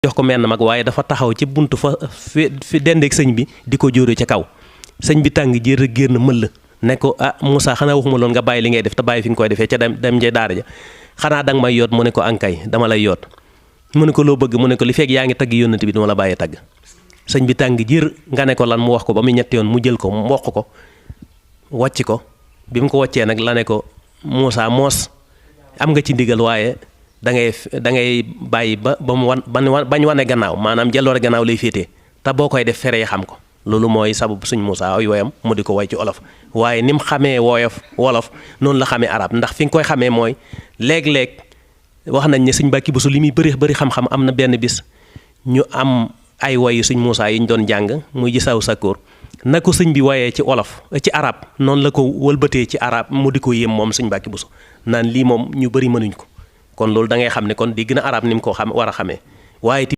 jox ko menn mag waaye dafa taxaw ci buntu fa fi dendeeg sëñ bi di ko jóore ca kaw sëñ bi tàng jër ak génn mëll ne ko ah Moussa xanaa waxuma loon nga bàyyi li ngay def te bàyyi fi nga koy defee ca dem ja daara ja xanaa danga may yoot mu ne ko ankay dama lay yoot mu ne ko loo bëgg mu ne ko li fekk yaa ngi tagg yónnent bi duma la bàyyee tagg sëñ bi tàng jër nga ne ko lan mu wax ko ba muy ñetti yoon mu jël ko mboq ko wàcc ko bi mu ko wàccee nag la ne ko Moussa moos am nga ci ndigal waaye da ngay bàyyi ba mu bañ wane gannaaw maanaam jëlloore gannaaw lay féetee te boo koy def fere yi xam ko loolu mooy sababu suñ Moussa ay woyam mu di ko way ci olof waaye ni mu xamee wolof noonu la xamee arab ndax fi nga koy xamee mooy léeg-léeg wax nañ ne suñ Mbàkke Buso li muy bëri xam-xam am na benn bis ñu am ay woy suñ Moussa yi ñu doon jàng muy ji saw sakkoor na ko sëñ bi wayee ci olof ci arab noonu la ko wëlbatee ci arab mu di ko yéem moom suñ Mbàkke Buso naan lii moom ñu bëri mënuñ ko kon loolu da ngay xam ne kon di gën a arab ni mu ko war a xamee waaye